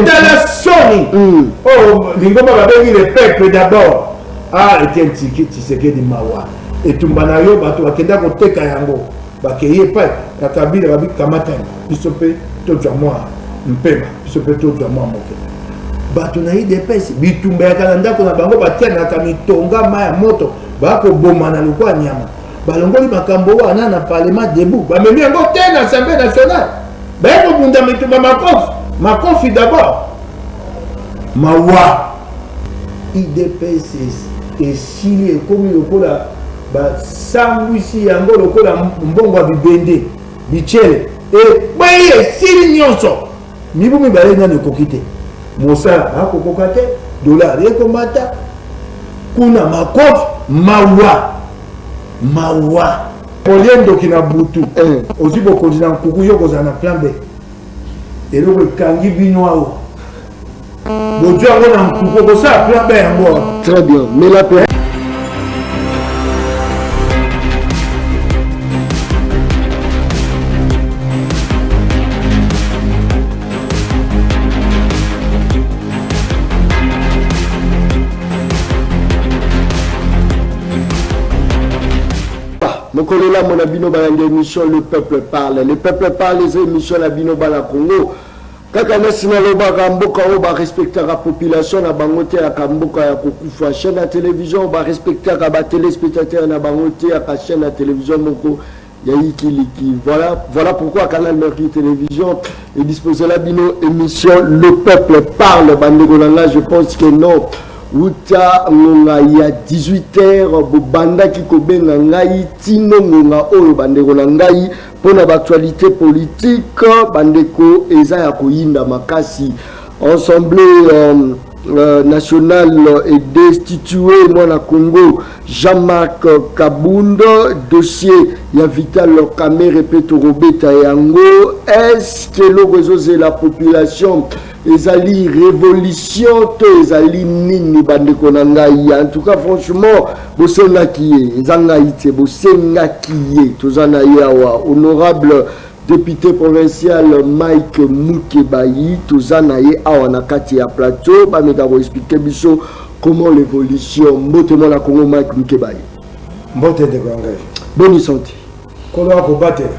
Tala soni oyo lingomba babengi le peuple d'abord. Ah Etienne Tiki Tshisekedi mawa. Etumba na yo bato bakenda koteka yango bakei epai ya Kabila babi kamata yango biso mpe tozwa mwa mpema biso mpe tozwa mwa moke. Bato na UDPS bitumba yaka na ndako na bango batianaka mitonga mai ya moto bakobomana lokola nyama. Balongoli makambo wana na parlement debout bamemi yango te na assemblée nationale. Baye kobunda mitumba makofi makofi d'abord mawa idps esili ekomi lokola basambwisi yango lokola mbongo ya bibende bichele ekweyi esili nyonso mibu mibale nano ekoki te mosala bakokoka te dollar ekomata kuna makofi mawa mawa Olie ndoki na butu eh. Ozwi bokonzi na nkuku yo kozala na plan B eloko ekangi bino awa bozwi yango na nkuku okosala plan B yango awa. Très bien mela pe Mokolo elamu na bino balandi emission le peuple parle. Le peuple parle eza emission na bino bana Congo. Kaka nasi nalobaka mboka oyo ba respectaka population na bango te yaka mboka ya kokufa. Chaîne ya television oyo ba respectaka ba telespectateurs na bango te yaka chaîne ya television moko ya yikiliki. Voilà, voilà pourquoi Canal Mercure Télévision est disposé la bino émission Le Peuple Parle. Bandeko na nga, je pense que non. Uta ngonga ya 18h bobandaki kobenga ngai tino ngonga oyo bandeko na ngai mpo na baactualité politique bandeko eza ya koyinda makasi ensemble euh, euh, nationale est destitué mwana Congo Jean-Marc Kabund dossier ya Vital Kamerhe mpe tokobeta yango est-ce que eloko ezozela population ezali revolution to ezali nini bandeko na ngai en tout cas franchement bosengaki ye eza ngai te bosengaki ye toza na ye awa honorable député provincial Mike Mukebayi toza na ye awa na kati ya plateau bameka koexplike biso comment l'évolution mbote mwana Congo Mike Mukebayi mbote ndeko na ngai boni santé Nkolo akobatela.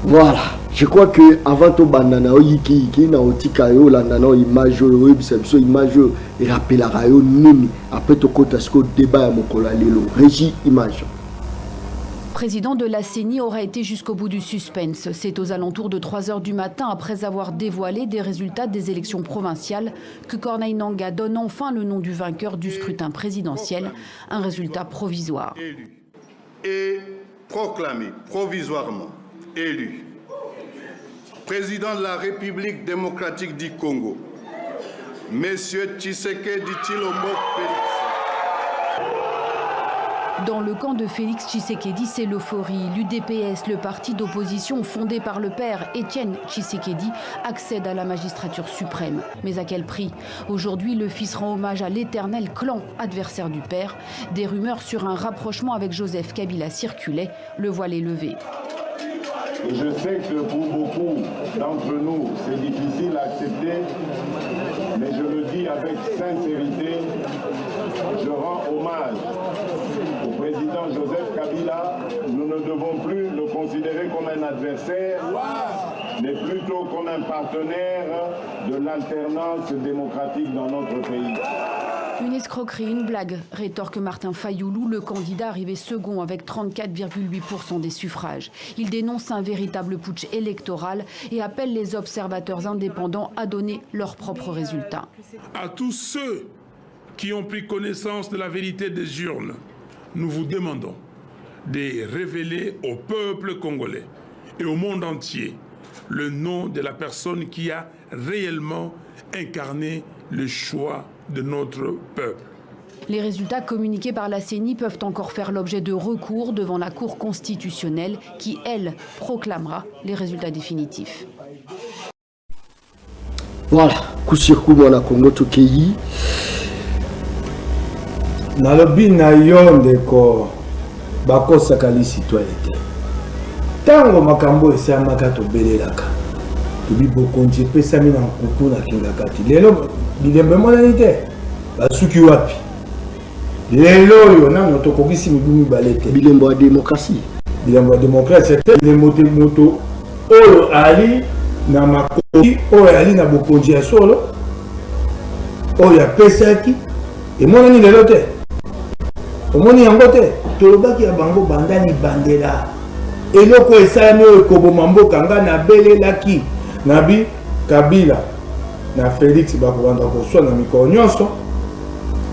Voilà. Je crois que avant tobanda na yo yikiyiki na otika yo olanda na yo image oyo oyebisa biso image oyo erapelaka yo nini après tokota sikoyo débat ya mokolo ya lelo régie image. Président de la CENI aura été jusqu'au bout du suspense. C'est aux alentours de 3 heures du matin, après avoir dévoilé des résultats des élections provinciales, que Corneille Nangaa donne enfin le nom du vainqueur du scrutin présidentiel, un résultat provisoire. Et proclamé provisoirement élu président de la République démocratique du Congo, Monsieur Tshisekedi Tshilombo Félix. Dans le camp de Félix Tshisekedi, c'est l'euphorie. L'UDPS, le parti d'opposition fondé par le père Étienne Tshisekedi, accède à la magistrature suprême. Mais à quel prix? Aujourd'hui, le fils rend hommage à l'éternel clan adversaire du père. Des rumeurs sur un rapprochement avec Joseph Kabila circulaient. Le voile est levé. Et je sais que pour beaucoup d'entre nous, c'est difficile à accepter, mais je le dis avec sincérité, je rends hommage au président Joseph Kabila. Nous ne devons plus le considérer comme un adversaire, mais plutôt comme un partenaire de l'alternance démocratique dans notre pays. Une escroquerie, une blague, rétorque Martin Fayoulou, le candidat arrivé second avec 34,8% des suffrages. Il dénonce un véritable putsch électoral et appelle les observateurs indépendants à donner leurs propres résultats. À tous ceux qui ont pris connaissance de la vérité des urnes, nous vous demandons de révéler au peuple congolais et au monde entier le nom de la personne qui a réellement incarné le choix de notre peuple. Les résultats communiqués par la CENI peuvent encore faire l'objet de recours devant la Cour constitutionnelle qui, elle, proclamera les résultats définitifs. Voilà, coup sur coup mwana Congo tokei. Nalobi na yo ndeko, bakosaka li citoyen te. Ntango makambo esalamaka tobelelaka. Tobi bokonzi epesami na nkuku na Kingakati. Lelo bilembo emonani te, basuki wapi? Lelo oyo nano tokokisi mibu mibale te. Bilembo ya demokrasi. Bilembo ya demokrasi te, bilembo te moto oyo ali na makoki, oyo ali na bokonzi ya solo, oyo apesaki emonani lelo te. Omoni yango te? Tolobaki ya bango banda libandela. Eloko esalami oyo ekoboma mboka, nga nabelelaki nabi Kabila na Felix bakobanda koswana mikolo nyonso,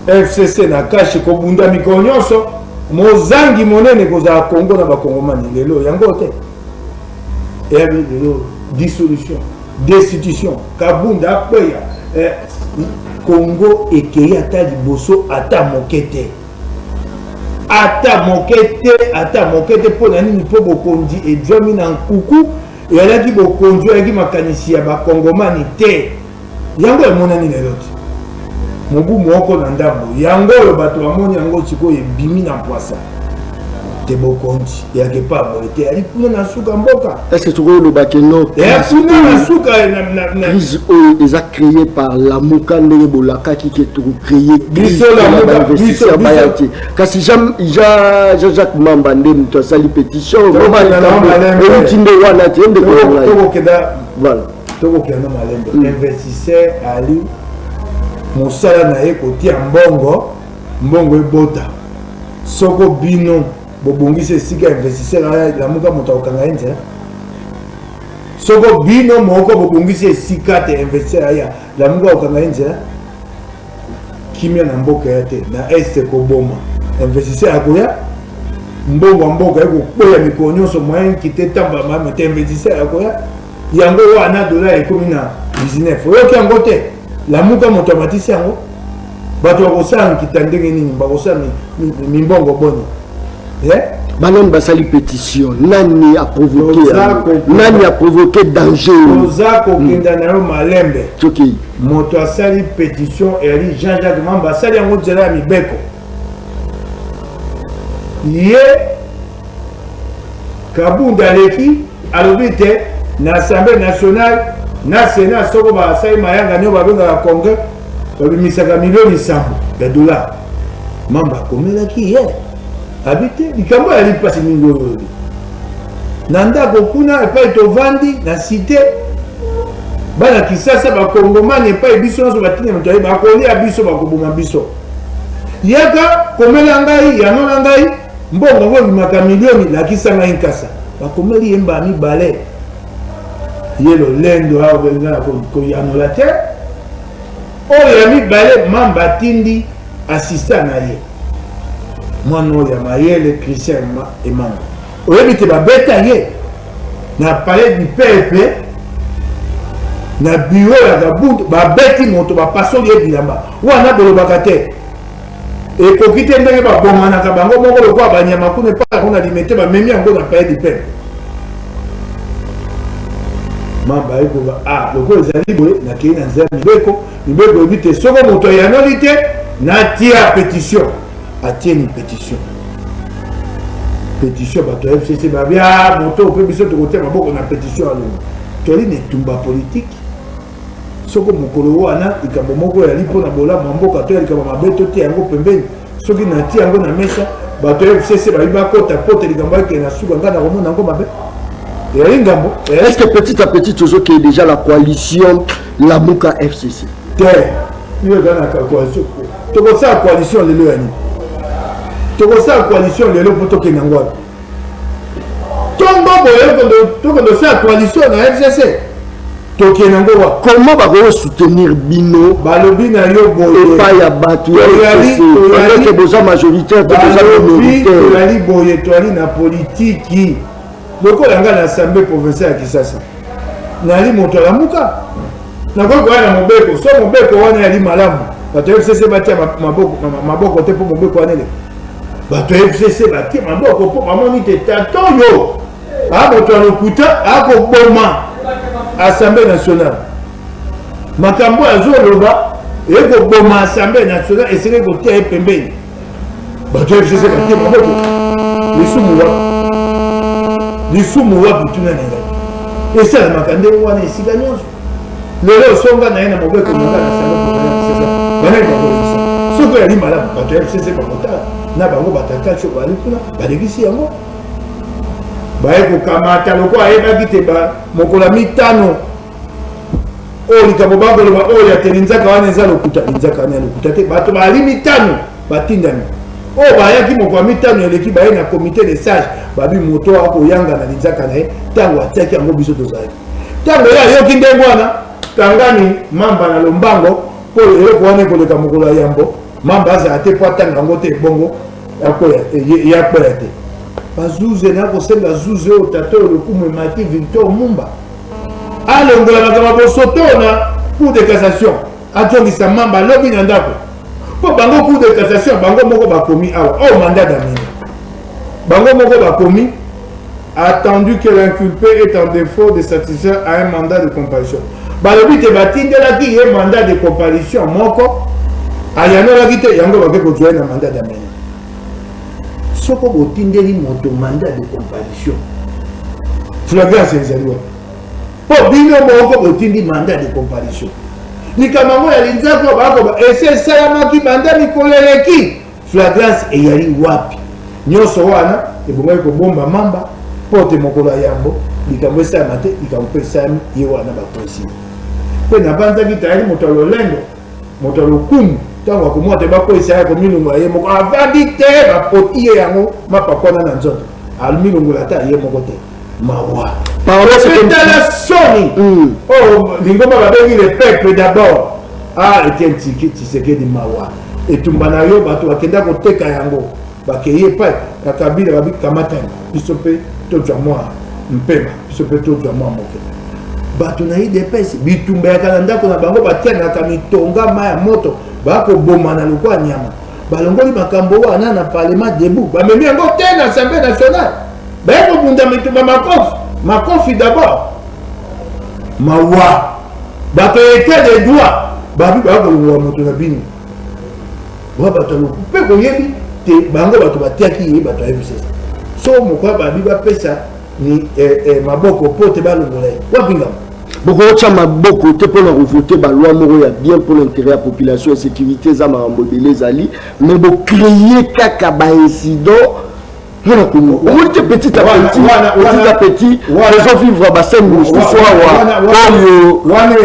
FCC na Kashi kobunda mikolo nyonso, mozangi monene kozala Congo na bakongomani lelo yango te. Eyabi lelo dissolution, destitution, Kabunda akweya, Congo ekei ata liboso ata moke te. Ata moke te, ata moke te. Mpo na nini? Mpo bokonzi ezwami na nkuku, eyalaki bokonzi oyo eyaki makanisi ya bakongomani te. Yango emonani lelo te, mobu moko na ndambo yango oyo bato bamoni yango sikoyo ebimi na mpwasa te. Bokonzi eyaki epa boye te, eyali kuna na suka mboka. Est-ce que tokoloba ke no eya kuna na suka crise oyo eza créé par Lamuka, ndenge bolakaki ke tokocréer biso Lamuka, biso baya te? Kasi Jean-Jacques Mamba nde moto asali pétition euti nde wana te, ndeko na ngai. Tokokenda. Voilà. Tokokenda malembe. Investisseur ali mosala na ye kotia mbongo, mbongo ebota. Soko bino bobongisi esika investisseur aya, Lamuka moto akokanga ye nzela. Soko bino moko bobongisi esika te investisseur aya, Lamuka akokanga ye nzela. Kimia na mboka ya te, na este koboma, investisseur akoya? Mbongo ya mboka ekokweya mikolo nyonso, moyen kite tamba mame te, investisseur akoya? Yango wana dollar ekomi na 19, oyoki yango te? Lamuka moto amatisi yango. Bato bakosala nkita ndenge nini? Bakosala mimbongo boni? Banani basali pétition? Nani a provoqué? Nani a provoqué danger? Toza kokenda na yo malembe. Tokei. Moto asali pétition eyali Jean-Jacques Mamba, asali yango nzela ya mibeko. Ye Kabunda aleki alobi te na Assemblée nationale na Sénat, soko basali mayangani oyo babengaka congrès, babimisaka milioni 7 ya dollar. Mamba akomelaki ye, abi te likambo yali mpasi mingi oyo oyebi na ndako kuna epai tovandi na cité, bana Kisasa, bakongomani epai biso nyonso batinda moto aye, bakolia biso, bakoboma biso. Yaka komela ngai, yanola ngai, mbongo yango ebimaka milioni, lakisa ngai nkasa. Bakomeli ye mbala mibale, ye lolendo awa benga na koyanola te. Oyo ya mibale, Mamba atindi assistant na ye, mwana oyo ya mayele, Christian Emanga. Oyebi te babeta ye na palais du peuple, na bureau ya Kabund, babeti moto, bapasoli ye bilamba. Wana bolobaka te, ekoki te ndenge babomanaka bango moko lokola banyama kuna epai kuna Limete, bamemi yango na palais du peuple. Mamba ekoba a lokola ezali boye, nakei na nzela mibeko. Mibeko eyebi te soko moto ayanoli te, natia pétition. Atieni pétition, pétition bato ya FCC babia moto mpe biso tokotia maboko na pétition. Alongo toyali na etumba politike. Soko mokolo wana likambo moko ezali mpona bolamu ya mboka to ya likambo mabe, totia yango pembeni. Soki natia yango na mesa, bato ya FCC bayi bakota po te likambo akende na suka, ngai nakomona yango mabe, ezali ngambo. Est-ce que petit à petit tozokende déjà la coalition Lamuka FCC? Te, yo eza na coalition. Tokosala coalition lelo ya nini? Tokosala coalition lelo mpo tokende yango wapi? Ntongo boye tokende osala coalition na FCC, tokende yango wapi? Comment bakoki soutenir bino? Balobi na yo boye. Epai ya bato ya FCC, pendant que boza majoritaire te, boza minoritaire. Toyali boye, toyali na politiki. Lokola ngai na assemblée provinciale ya Kisasa, nayali moto alamuka, nakoki koya na mobeko. So mobeko wana yali malamu, bato ya FCC batia maboko te mpo mobeko wana eleka. Bato ya FCC batie maboko mpo bamoni te tata oyo a moto ya lokuta, akoboma assemblée nationale. Makambo oyo azoloba ekoboma assemblée nationale, esengeli kotia ye pembeni. Bato ya FCC batie maboko. Lisumu wapi? Lisumu wapi? Tuna na ngai. Esalamaka ndenge wana esika nyonso. Lelo osonga na ye na mobeko na nga na salon ya FCC, banani bakolekisa? Soki oyali malamu, bato ya FCC bakotala na bango batakaci oyo bazali kuna, balekisi yango. Baye kokamata lokola ayebaki te mokolo ya mitano oyo likambo bakoloba oyo ya te linzaka wana eza lokuta. Linzaka wana ya lokuta te. Bato bazali mitano batindami oyo bayaki mokolo ya mitano eleki, baye na comité de sage, babi moto akoyanga na linzaka na ye ntango atiaki yango. Biso tozalaki ntango ye ayoki ndenge wana, kangani mamba na lombango mpo eloko wana ekoleka mokolo ya yambo, mamba azala te mpo atanga yango te, bongo ye akwea te. Bazuze na kosenga zuze oyo tata oyo lokumu emati Victor Mumba alongola makambo ya bosoto na Cour de cassation, azongisa mamba alobi na ndako, mpo bango Cour de cassation bango moko bakomi awa oyo mandat d'amener, bango moko bakomi: attendu que l'inculpé est en défaut de satisfaire à un mandat de comparution. Balobi te batindelaki ye mandat de comparution moko, ayanolaki te, yango bake kozwa ye na mandat d'amener. Soko botindeli moto mandat de comparution, flagrance ezali wapi? Mpo bino moko botindi mandat de comparution. Likambo yango ya linzako bakoba esi esalamaki banda mikolo eleki, flagrance eyali wapi? Nyonso wana ebongaki kobomba mamba mpo te mokolo ya yambo likambo esalama te. Likambo mpe esalami, ye wana bakwesi mpe nabanzaki tayali moto ya lolendo, moto ya lokumu. Ntango akomona te bakweyisa ye, komilongola ye moko, avandi te, bapoti ye yango mapakwana na nzoto, amilongola ata ye moko te. Mawa, tala soni oyo lingomba babengi le peuple d'abord. Ah, Etienne Tiki Tshisekedi, mawa, etumba na yo bato bakenda koteka yango, bakei epai ya Kabila, babi kamatani, biso mpe tozwa mwa mpema, biso mpe tozwa mwa moke. Bato na UDPS bitumba yaka na ndako na bango, batianaka mitonga mai ya moto, bakobomana lokola nyama. Balongoli makambo wana na parlement debout, bamemi yango te na Assemblée nationale, baye kobunda mitumba makofi makofi d'abord. Mawa, bato ya état de droit babi bakolongola moto na bino wa bato ya loku mpe boyebi te bango bato batiaki ye. Bato ya FCC so moko babi bapesa ni maboko mpo te balongola ye, wapi ngambo? Bokotya maboko te mpona kovote baloi moko ya bien mpona intérêt ya population. Insécurité eza makambo ebele ezali, mais bocréer kaka baincident mpona Kongo. Omoni te, petit à petit, petit à petit, tozovivre bascène mosusu awa oyo. Wana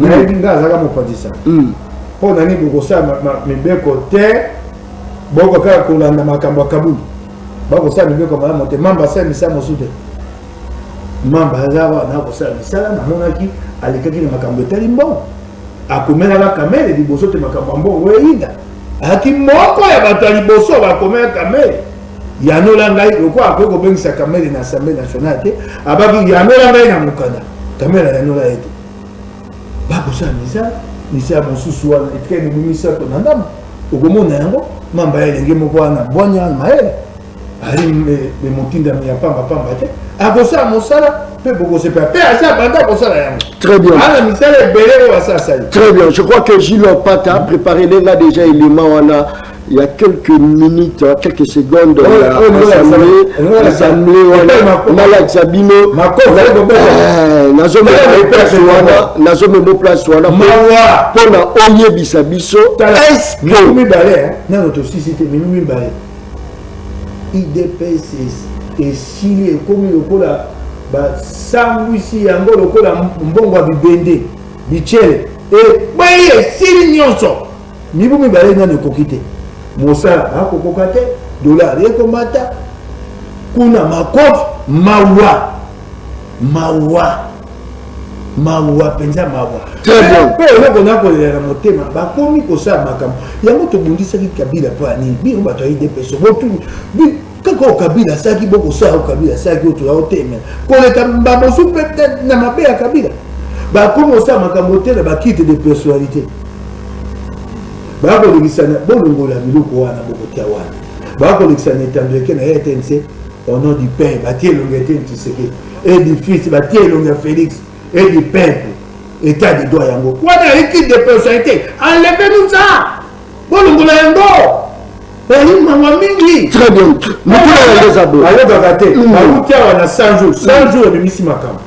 nayebi nga azalaka mopanzisa mpo nani bokosala mibeko te, boko kaka kolanda makambo ya Kabulu, bakosala mibeko malamu te. Mamba asala misala mosusu te. Mamba aza wana kosala misala, namonaki alekaki na makambo etali mbongo, akomelaka Kamere liboso te makambo ya mbongo eyinda, ayaki moko ya bato ya liboso bakomela Kamere yanola ngai. Lokola akoki kobengisa Kamere na Assemblée nationale te, abaki yanola ngai na mokanda, Kamere ayanola ye te. Bakosala misala misala mosusu wana etikali mibu 3 na ndambo, okomona yango. Mamba ya elenge moko wana bwanya mayele, ali motindami ya pamba pamba te, akosala mosala mpe bokosepela mpe aza banda kosala yango. Très bien. Ana misala ebele oyo asasali. Très bien. Je crois que Gilles Pata a préparé les gars déjà élément wana il y a quelques minutes, quelques secondes. Assemblée, assemblée wana nalakisa bino, nazomema place wana, nazomema place wana mpona oyebisa biso est-ce que mibale nano tosisi te, mimi mibale UDPS esili, ekomi lokola basambwisi yango lokola mbongo ya bibende bicele, ekweyi, esili nyonso. Mibu 2 nano ekoki te, mosala bakokoka te, dollar ekomata kuna, makofi. Mawa, mawa, mawa mpenza, mawa. Mpe eloko nakolela na motema, bakomi kosala makambo yango tobundisaki Kabila mpo ya nini? Bino bato ya UDPS botuni kaka oyo Kabila asalaki, bokosala oyo Kabila asalaki, oyo toza kotemela koleka bamosusu mpe na mabe ya Kabila. Bakomi kosala makambo te na baculte de personnalité, bakolekisa bolongola biloko wana bokotia wana, bakolekisa na etando eke na RTNC au nom du père batie elongi ya Etienne Tshisekedi et du fils batie elongi ya Félix et du peuple. État de droit yango wana ezali culte de personnalité, enlevez nous ça, bolongola yango, ezali mawa mingi. Très bien. Motuna yango eza boye. Ayokaka te. Bauti awa na 100 jours, 100 jours ebimisi makambo.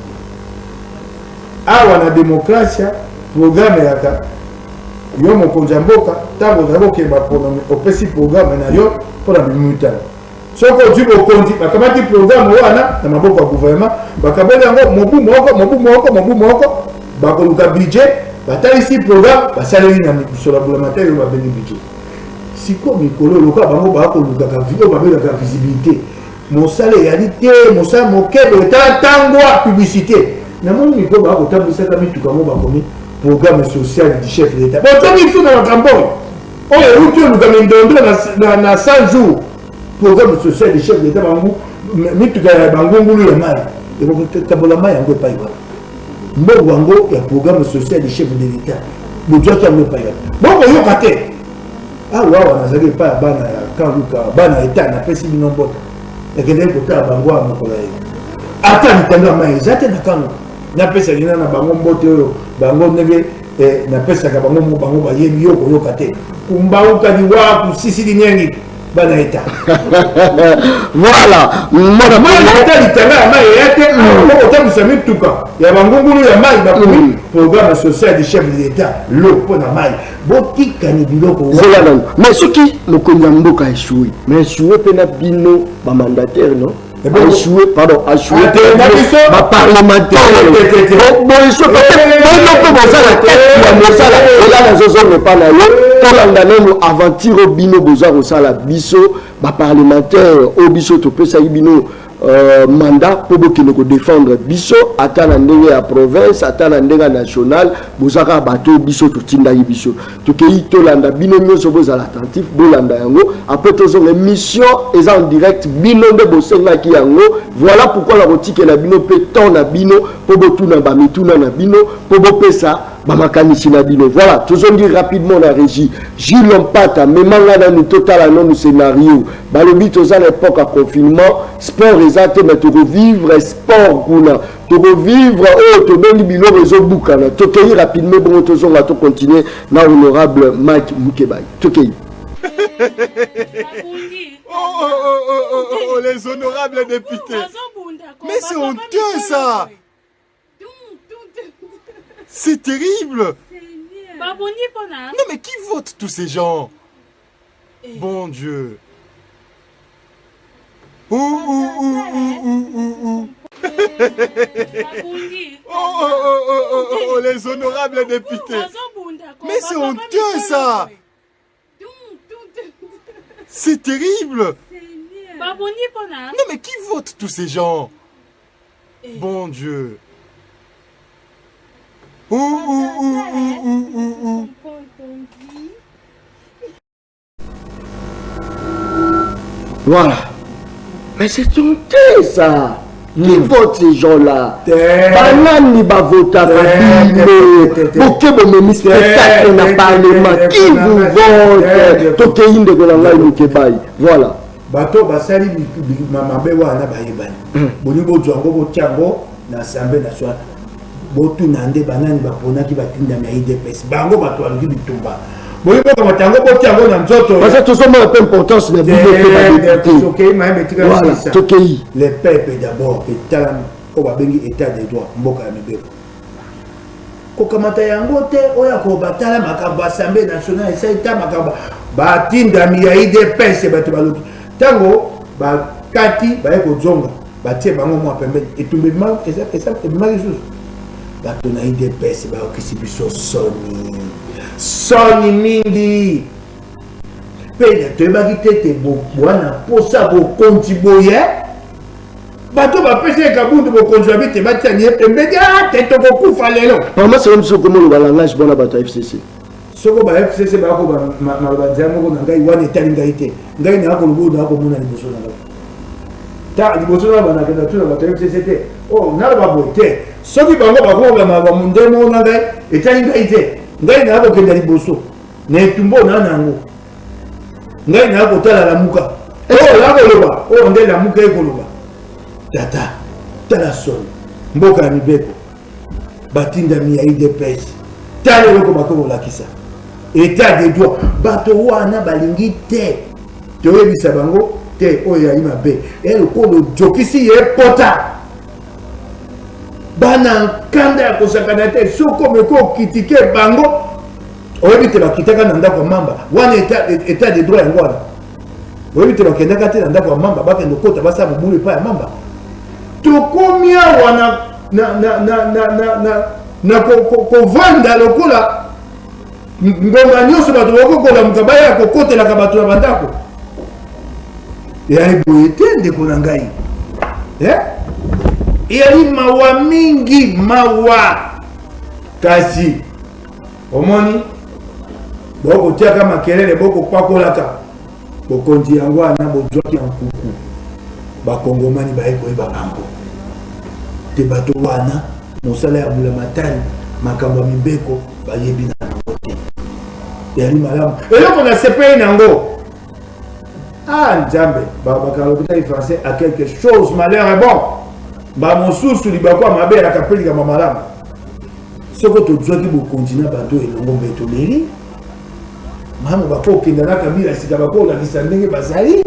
Awa na demokrasia programme eyaka yo mokonzi ya mboka ntango ozali kokende bapronomi opesi programme na yo mpo na mimitano. Soki ozwi bokonzi, bakamati programme wana na maboko ya gouvernement, bakaboli yango mobu moko, mobu moko, mobu moko, bakoluka budget, batalisi programme, basaleli na misolo ya bulamatari oyo babengi budget. Sikoyo mikolo lokola bango bakolukaka oyo babengaka visibilité, mosala eyali te, mosala moke boye, tala tangwa publicité. Namoni mikolo bakotambwisaka mituka yango bakomi programme social du chef de l'État. Botomi biso na makambo oyo oyo euti oluka mindondo na 100 jours programme social du chef de l'État, bango mituka ya bangungulu ya mai ekokabola mai yango epai wapi? Mbongo yango ya programme social du chef de l'État bozwaki yango epai wapi? Bokoyoka te. Awa awa nazali epai ya bana ya Kanluka, bana eta, napesi bino mbote. Nakendeki kotala bango awa mokolo ya ata litando ya mai eza te na Kanluka. Napesa lina na bango mbote oyo bango ndenge eh, napesaka bango mo bango bayebi yo koyoka te kumbauka liwa kusisi linyengi bana eta. Voilà, mwana ata litanga ya mai eya te, okotambwisa mituka ya bangungulu ya mai bakomi programme social du chef de l'État lo mpo na mai botikani biloko zela nanu. Mais soki mokonzi ya mboka échoué, mais échoué mpe na bino bamandataire, non? Échoué, pardon, échoué baparlementaire, boéchoué bino mpe boza na kati ya mosala. Ela nazozonga epa na yo, tolanda nanu aventure oyo bino boza kosala. Biso baparlementaire oyo biso topesaki bino mandat mpo bokende kodéfendre biso, ata na ndenge ya province, ata na ndenge ya national, boza kaka bato oyo biso totindaki. Biso tokei, tolanda. Bino nyonso bozala attentif, bolanda yango. Après tozonga. Émission eza en direct, bino nde bosengaki yango. Voilà pourquoi nakotikela bino mpe temps na bino mpo botuna bamituna na bino, mpo bopesa bamakanisi na bino. Voilà, tozongi rapidement na régie. Gilles Mpata, memanga nanu totala nanu scénario. Balobi toza na époque ya confinement, sport eza te, mais tokovivre sport kuna, tokovivre oyo tobengi biloko ezobukana. Tokei rapidement, bongo tozonga, tocontinue na honorable Mike Mukebai. Tokei. Oh, oh, oh, oh, oh, oh, oh, les honorables députés. Mais c'est honteux ça. C'est terrible. Non mais qui vote tous ces gens? Bon Dieu. Ouh, ouh, ouh, ouh, ouh, ouh, ouh. Oh, oh, oh, oh, oh, oh, oh, les honorables députés. Mais c'est honteux ça. C'est terrible. Non mais qui vote tous ces gens? Bon Dieu. Ouh, ouh, ouh, ouh, ouh, ouh, ouh. Voilà. Mais c'est honteux ça. Qui vote ces gens-là? Banani bavotaka bino? Boke bomemi spectacle na parlement. Qui vous vote? Tokei, ndeko na ngai Mukebai. Voilà. Bato basali mabe wana bayebani. Boni bozwa yango, botia yango na Assemblée nationale, botuna nde banani baponaki batindami ya UDPS. Bango bato baluki bitumba, boyebaka yango, botia yango na nzoto. Parce que tozomona mpe importance na bino mpe badéputé. Tokei mayembe tika. Voilà, tokei. Le peuple d'abord. Etalami oyo babengi état de droit, mboka ya mibeko. Kokamata yango te oyo akobatala makambo. Assemblée nationale esali ta makambo batindami ya UDPS, bato baloki ntango bakati baye kozonga, batie bango mwa pembeni. Etumba ebimaki lisusu. Bato na UDPS bayokisi biso soni, soni mingi. Mpe toyebaki te ete bwana posa bokonzi boye. Bato bapesi ye Kabundu bokonzi, babi te batiani ye pembeni. A te, tokokufa lelo. Vraiment, c'est comme si okomoloba langage bona bato ya FCC. Soko ba FCC bakoba maloba nzela moko na ngai wana, etali ngai te. Ngai naa koloba oyo naa komona liboso na ngai. Ta liboso na banakenda tuna bato ya FCC te. O naloba boye te, soki bango bakoba maloba nde moko na ngai, etali ngai te. Ngai naa kokenda liboso na etumba oyo naa na yango. Ngai naa kotala Lamuka oyo naa koloba, oyo nde Lamuka ekoloba. Tata, tala soni, mboka ya mibeko, batindami ya UDPS, tala eloko bakoki kolakisa état de droit. Bato wana balingi te toyebisa bango te oyo eyali mabe. E lokola ojokisi ye pota bana. nkanda ya kosakana te. Soki omeki okritike bango, oyebi te bakitaka na ndako ya mamba wana, état de droit yango wana. Oyebi te bakendaka te na ndako ya mamba, bakende kokota, basala mobulu epai ya mamba. Tokomi awa na kovanda lokola ngonga nyonso bato bakoki kolamuka, baya kokotelaka bato na bandako. Eyali boye te, ndeko na ngai. Eyali mawa mingi, mawa. Kasi omoni, bokotiaka makelele, bokokwakolaka bokonzi yango wana bozwaki na nkuku. Bakongomani baye koyeba bango te. Bato wana, mosala ya bulamatari, makambo ya mibeko, bayebi na bango te. Eyali malamu. Eloko nasepeli nango, ah Nzambe, bakala lopitaki français, à quelque chose malheur est bon. Bamosusu libaku ya mabe eyaka mpe likambo malamu. Soko tozwaki bokonzi na bato elongo, mbe toleli malamu. Bakokenda na Kabila sika, bakolakisa ndenge bazali.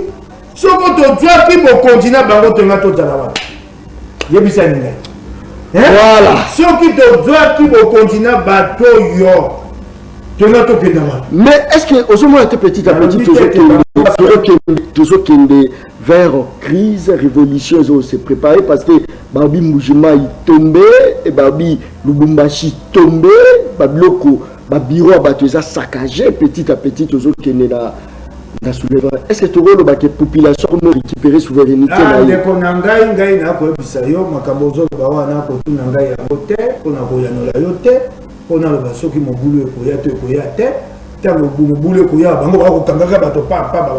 Soko tozwaki bokonzi na bango, tonga tozala wapi? Yebisani ngai. Voilà. Soki tozwaki bokonzi na bato oyo, tonga tokenda wapi? Mais est ce que ozomona te, petit à petit tozokende vers crise, révolution ezo se préparer? Parce que babi Mbujimayi tombe, babi Lubumbashi tombe, babiloko, babureau ya bato eza saccagé. Petit à petit tozokende na soulèvement. Est ce que tokolobaka population komo récupérer souveraineté na ye? Ndeko na ngai, ngai nakoyebisa yo makambo ozoloba wana, kotuna ngai yango te mpona koyanola yo te, mpo naloba soki mobulu ekoya to ekoya te. Ntango mobulu ekoya, bango bakokangaka bato pamba,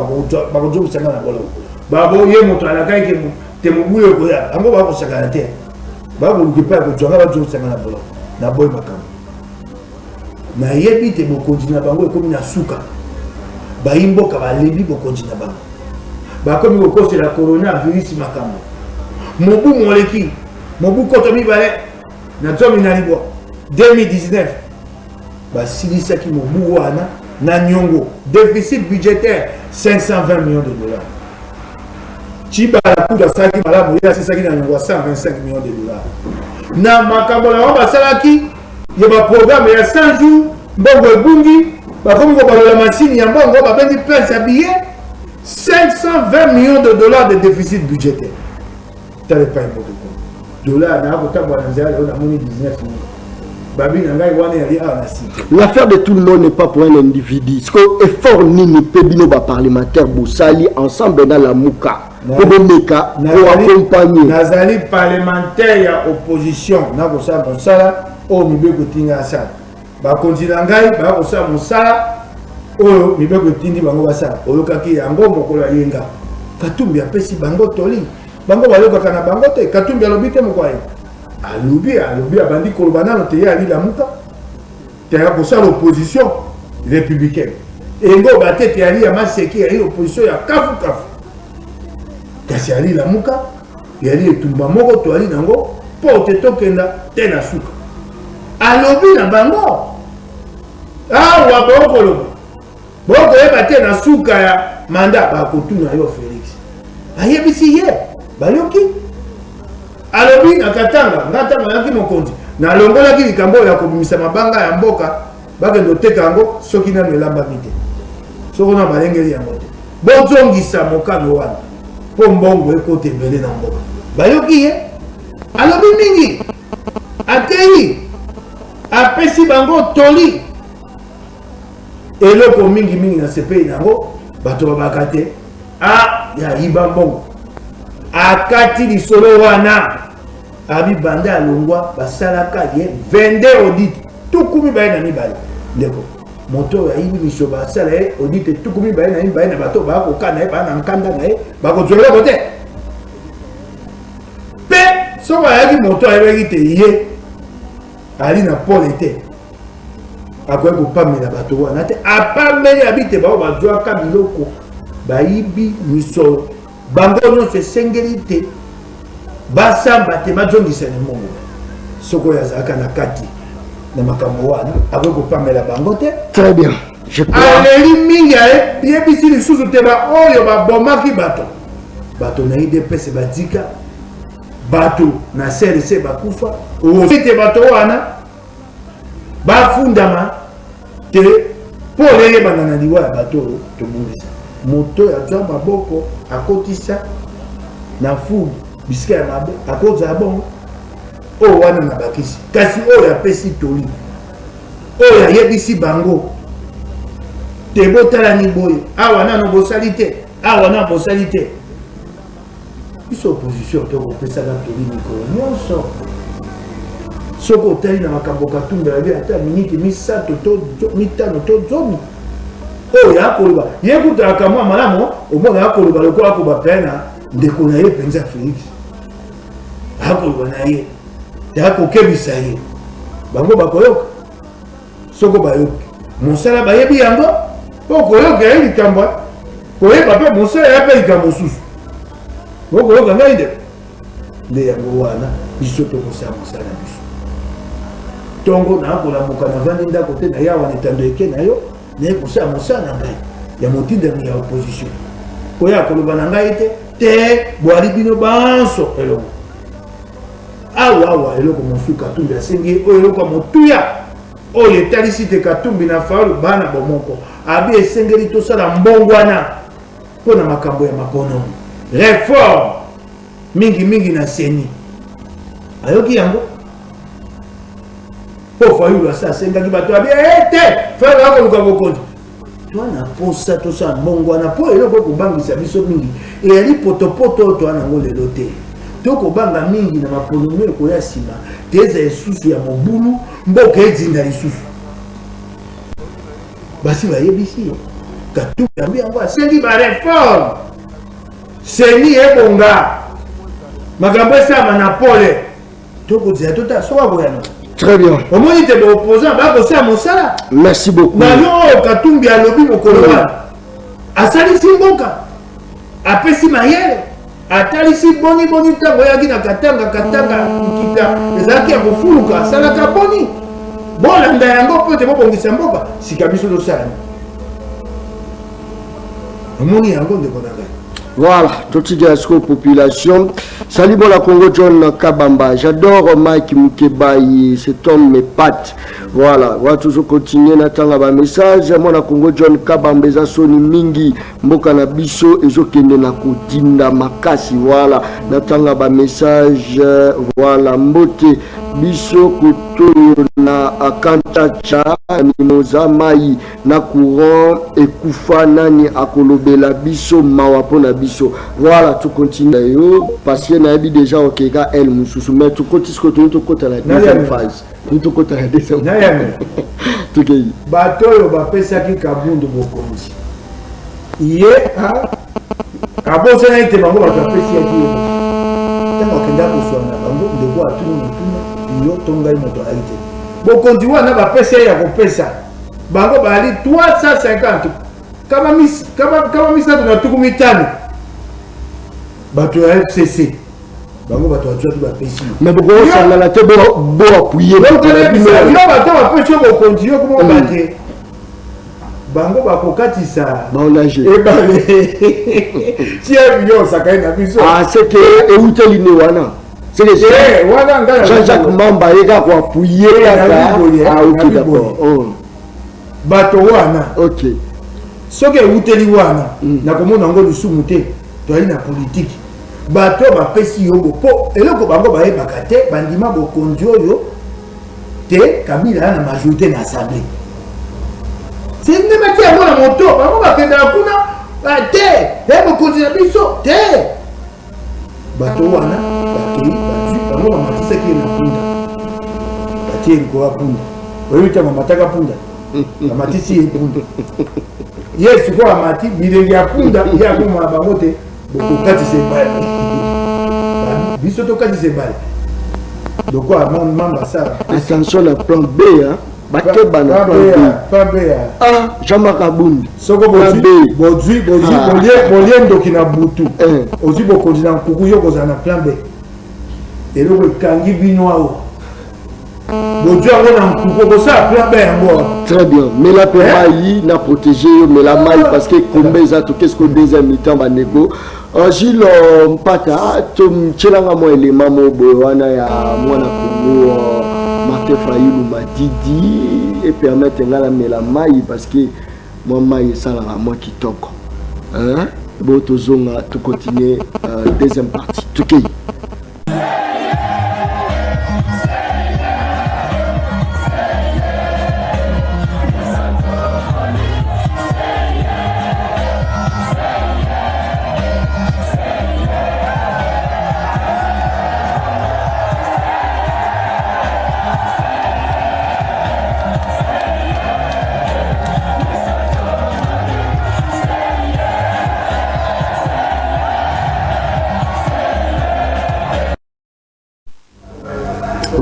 bakozongisanga na boloko. Babo ye moto alakaki te mobulu ekoya, bango bakosakana te, bakoluka epai ya kozwanga, bazongisanga na boloko. Naboyi makambo. Nayebi te bokonzi na bango ekomi na suka. Bayi mboka balembi bokonzi na bango, bakomi kokosela coronavirus makambo. Mobu moleki, mobu 2019, 2019, basilisaki mobu wana na niongo, déficit budgétaire 520 millions de dollars. Tshibala kutu asalaki malamu, ye asilisaki na niongo ya 125 millions de dollars. Na makambo na bango basalaki ya baprogramme ya 100 jours, mbongo ebungi, bakomi kobalola masini ya mbongo, babengi place ya billet. 520 millions de dollars de déficit budgétaire. Tala epai mboka ekomi. Dollar na kotambola na nzela lelo, namoni 19 mille. Babi na ngai wana yali awa na cité. L'affaire de tout le monde n'est pas pour un individu. Ce que effort nini mpe bino baparlementaire bosali ensemble na Lamuka mpo bomeka koaccompagner? Nazali parlementaire ya opposition, nakosala mosala oyo mibeko etinga asala. Bakonzi na ngai bakosala mosala oyo mibeko etindi bango basala. Oyokaki yango mokolo ya yenga, Katumbi apesi bango toli, bango bayokaka na bango te. Katumbi alobi te, moko aye alobi, alobi, abandi koloba nano te, ye ali Lamuka te, ya kosala opposition républicaine. Engo batete yali ya maseki, yali opposition ya kafukafu, kasi ali Lamuka. Yali etumba moko toali nango mpo te tokenda te na suka. Alobi na bango awa, bokoloba, bokoyeba te na suka ya mandat bakotuna yo Félix. Ayebisi ye, bayoki. Alobi na Katanga, nga ntango ayaki mokonzi, nalongolaki likambo oyo ya kobimisa mabanga ya mboka, bakende koteka yango soki nano elambami te, soko na balengeli yango te. Bozongisa mokano wana mpo mbongo ekota ebele na mboka. Bayoki ye. Alobi mingi, atei, apesi bango toli, eloko mingimingi na sepeli na yango. Bato babaka te a ya yiba mbongo. Akati lisolo wana, abi banda alongwa, basalaka ye 22 audit, 22. Ndeko, moto oyo ayibi miso, basala ye audit 22, na bato bakoka na ye, baa na nkanda na ye, bakozwa eloko te. Mpe soki ayaki moto ayebaki te ye ali na pole te, akoki kopamela bato wana te. Apameli, abi te bao bazwaka biloko, bayibi misolo, bango nyonso esengeli te basamba te, bazongisa na mbongo. Soki oyo azalaka na kati na makambo wana, akoki kopamela bango te. Très bien. Je crois. Aleli mingi, ayebisi lisusu te baoyo babomaki bato, bato na UDPS badika. Bato na CLC bakufa, ete bato wana bafundama te mpo eyebana na liwa ya bato oyo tobungisa. Moto oyo azwa maboko akotisa na fulu bisika ya mabe akozala bongo oyo wana na bakisi, kasi oyo apesi toli, oyo ayebisi bango te botalani boye, awa nano bosali te, awa nano bosali te. Biso opposition tokopesaka toli mikolo nyonso. Soki otali na makambo Katumbi alobi, ata miniti 3 to 5 to 10 oyo akoloba, ye kutalaka mwa malamu, omona akoloba lokola akoba pe na ndeko na ye mpenza Felix, akoloba na ye te, akokebisa ye, bango bakoyoka. Soko bayoki mosala bayebi yango, mpo koyoka ye likambo, koyeba mpe mosala ya mpe likambo mosusu. Bokoyoka ngai nde nde yango wana biso tokosala mosala na biso. Ntongo nakolamuka, navandi ndako te, na yawa na etando eke na yo, naye kosala mosala na ngai ya motindami ya opposition. Koya koloba na ngai te te, bwali bino banso elongo awa awa. Eloko mosusu Katumbi asengi ye, oyo eloko ya motuya oyo etalisi te Katumbi na Fayulu bana bomoko, abi esengeli tosala mbongwana mpo na makambo ya maponomi, reforme mingimingi na CENI. Ayoki yango mpo Fayulu asa asengaki bato abi ete Fayulu akoluka bokonzi. Twana posa tosala mbongwana mpo eloko ekobangisa biso mingi eyali potopoto oyo toa nango lelo te. Tokobanga mingi na maponomi ekoya nsima te, eza lisusu ya mobulu, mboka edinda lisusu. Basi bayebisi ye Katumbi yango, yango asengi bareforme, CENI ebonga, makambo esalama na pole. Tokozela tota soki akoyana. Très bien. Omoni te baopposant bakosala mosala. Merci beaucoup. Na yo oyo Katumbi alobi mokolo wana, asalisi mboka, apesi mayele, atalisi boni boni ntango oyaki na Katanga, Katanga nkita ezalaki ya kofuluka, asalaka boni, bolanda yango mpo ete bobongisa mboka. Sika biso tosala, omoni yango ndeko na ngai. Voilà, tout de suite, population. Salut, bon, la Congo, John Kabamba. J'adore Mike Mukebayi, cet homme m'épate. Voilà, on va toujours continuer natanga ba message. Moi, la Congo, John Kabamba, eza soni mingi, mboka na biso, ezokende na kodinda makasi. Voilà, natanga ba message. Voilà, mbote biso kotoyo na Akantacha, Mimoza mai na courant ekufa, nani akolobela biso? Mawa mpona biso. Voilà, tocontinue yo parce que nayebi déjà okeka ele mosusu, mais tokoti sikoyo, toni tokota na deuxième phase, toni tokota na deuxième. Tokei. Bato oyo bapesaki Kabundu bokonzi, ye abosana ete bango bato apesi yaki ye. Ntango akenda koswana na bango, ndeko atuni motuna, yo to ngai moto ayaki te bokonzi wana bapesi ye ya kopesa bango bali 350, 350 bato ya FCC, bango bato bazwaki bapesi. Mais bokosangana te, boappuyer. Yo bato bapesi yo bokonzi, yo kuma bate bango bakokatisa ebale tia yo osakani na biso. Ah, c'est que euteli ne wana, c'est que wana ngai Jean-Jacques Mamba ye kaka koappuyer kaka. Ah, ok, d'accord. Oh. Bato wana, ok, soki euteli wana, nakomona yango lisumu te. Toyali na politike, bato bapesi yo mpo eloko bango bayebaka te, bandima bokonzi oyo te. Kabila ya na majorité na assemblée, se nde batia yango na moto, bango bakendaka kuna te, ya bokonzi na biso te. Bato wana bakei, bazwi bango, bamatisaki ye na punda, batie likolo ya punda. Oyebi ntango amataka punda, bamatisi ye punda, ye sikoyo amati bilenge ya punda, ye akomona bango te. Bokokatisa ebale, biso tokatisa ebale lokola mamba asala. Attention na plan B, hein. Bakeba na plan B. Plan B ya ah, Jean-Marc Kabund. Soko bozwi bozwi bozwi bolie ndoki na butu, ozwi bokonzi na nkuku, yo kozala na plan B. Eloko ekangi bino awa. Bozwa yango na nkuku, okosala plan B yango wana. Très bien. Mela mpe mai na protéger yo, mela mai parce que kombe eza tokesi ko deuxième mi-temps bandeko. Gilles Mpata, totielanga mwa elema mo boye wana ya mwana Congo Martin Fayulu Madidi e permettre nga namela mai parce que mwa mai esalaka mwa kitoko. Hein? Bon, tozonga tocontinue deuxième partie. Tokei.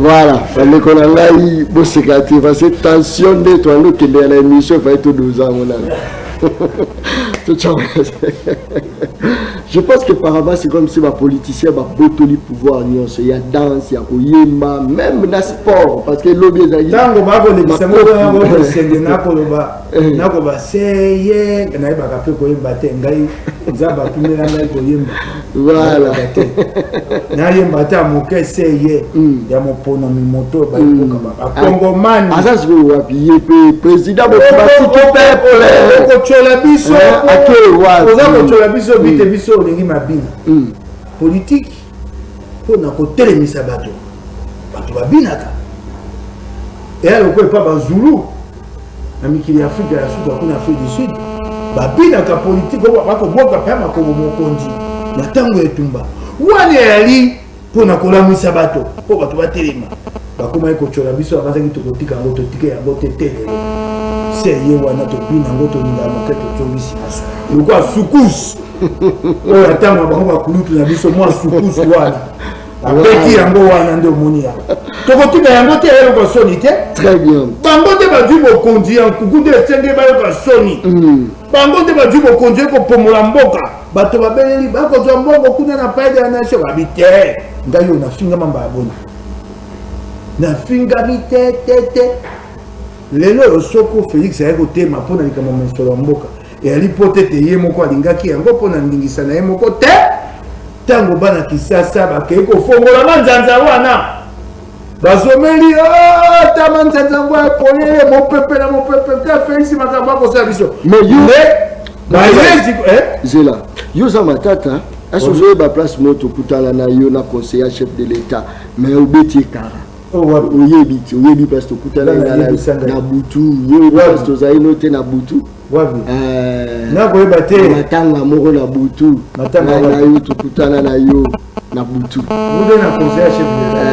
Voilà, bandeko na ngai boseka te parce que tension nde toyandi okendela na émission efai todoza yango nano. Je pense que par avant c'est comme si bapoliticien babotoli pouvoir nyonso ya danse, ya koyemba, même na sport, parce que lobi ezalaki ntango bakolekisa ngo esenge nakoloba nakoba seye nayebaka mpe koyemba te. Ngai Nzambe atumela ngai koyemba. Voilà. Te, nayemba ata moke seye ya moponami moto bayekoka bakongomani. Aza sikoyo wapi ye mpe président batiki peuple? Okotyola biso. Ake wapi? Oza kotyola biso bite biso olingi mabina. Politike mpona kotelemisa bato, bato babinaka eya lokola epa bazulu na mikili ya Afrika ya suka kuna, Afrique du Sud, babinaka politike oyo bakobwaka mpe makongo mokonzi na ntango ya etumba wana eyali mpona kolamwisa bato mpo bato batelema. Bakomaki kotyola biso, babanzaki tokotika yango, totika yango te. Te, lelo se ye wana tobina yango, tolingaka moke, tozongisi lokola sukusu oyo ntango ya bango bakulutu na biso. Mwa sukusu wana abeti yango wana nde omoni yango, tokotika yango te, eyoka soni te. Très bien. Bango nde bazwi bokonzi ya nkuku, nde esenge bayoka soni. Bango nde bazwi bokonzi ekopomola mboka. Bato babeleli bakozwa mbongo kuna na Palais de la Nation, babi te. Ngai oyo nafingama mbala boni, nafingami te te te. Lelo oyo soko Félix ayaki kotema mpo na likambo ya mosolo ya mboka, eyali mpo te te ye moko alingaki yango mpo na ndingisa na ye moko te. Ntango bana Kisasa bakei kofongola manzanza wana, bazomeli ata manzanza yango ya polele, mopepe na mopepe te. Félix makambo akosala biso. Mais yo bayezi. Zela, yo oza matata. Ese ozoyeba place moko tokutana na yo na conseiller chef de l'État, mais obeti ekara. Oyebi te, oyebi place tokutana na butu, yo place tozali no te na butu. Nakoyeba te. Matanga moko na butu na yo, tokutana na yo na butu. Na conseiller chef de l'État,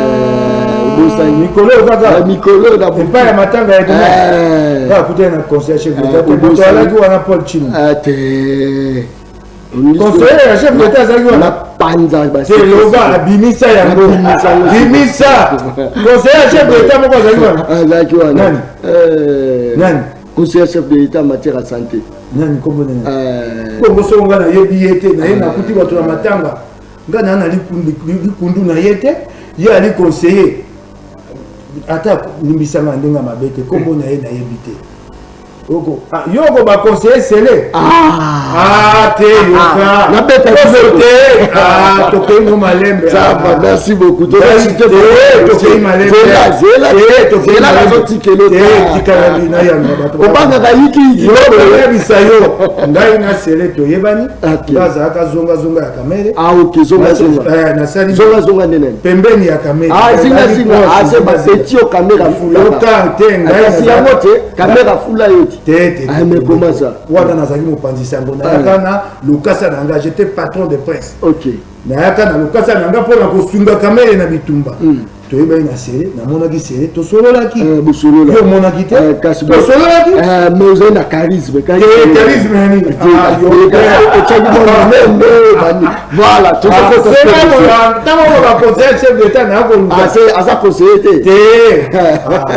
obosani? Mikolo kaka. Mikolo na epai ya matanga ya kutana na conseiller chef de l'État, moto alaki wana Paul Chino. Te. Conseiller ya chef d'État azalaki wana. Panza. Loba, abimisa yango, bimisa conseiller ya chef d'État moko azalaki wana. Azalaki wana. Nani? Nani? Conseiller chef de l'État en matière ya santé. Nani? Kombo nani? Kombo soko nga nayebi ye te. Naye nakuti bato na matanga, nga naa na likundu na ye te. Ye ali conseiller, ata limbisanga ndenge ya mabe te, kombo na ye nayebi te. Yoko baconseiller sele te, yoka. Nabeta. Te, tokei no malembe. Merci beaucoup. Tokei malembe. Nazotikelo. Tikala na yano bato. Obangaka yikiyiki. Oyebisa yo, ngai na sele toyebani. Nga azalaka zongazonga ya Kamere. Ah ok, zongazonga. Nasali zongazonga nde nani? Pembeni ya Kamere. Ah, zingazinga ase bapeti yo, Kamere afula. Yoka te, ngai kasi yango te, Kamere afula yo ti. Te te. Ah, mais comment ça? Wana nazalaki mopanzi sango, nayaka na lokasa na nga, j'étais patron de presse. Nayaka na lokasa na nga mpona kosunga Kamere na bitumba. Toyebaki na sele, namonaki sele, tosololaki. Bosolola. Yo omonaki te. Tosololaki. Mais ozali na charisme. Charisme ya nini? Otiaki mwa minene, voilà. Ntango baconseiller chef d'état na koluka. Aza conseiller te? Te,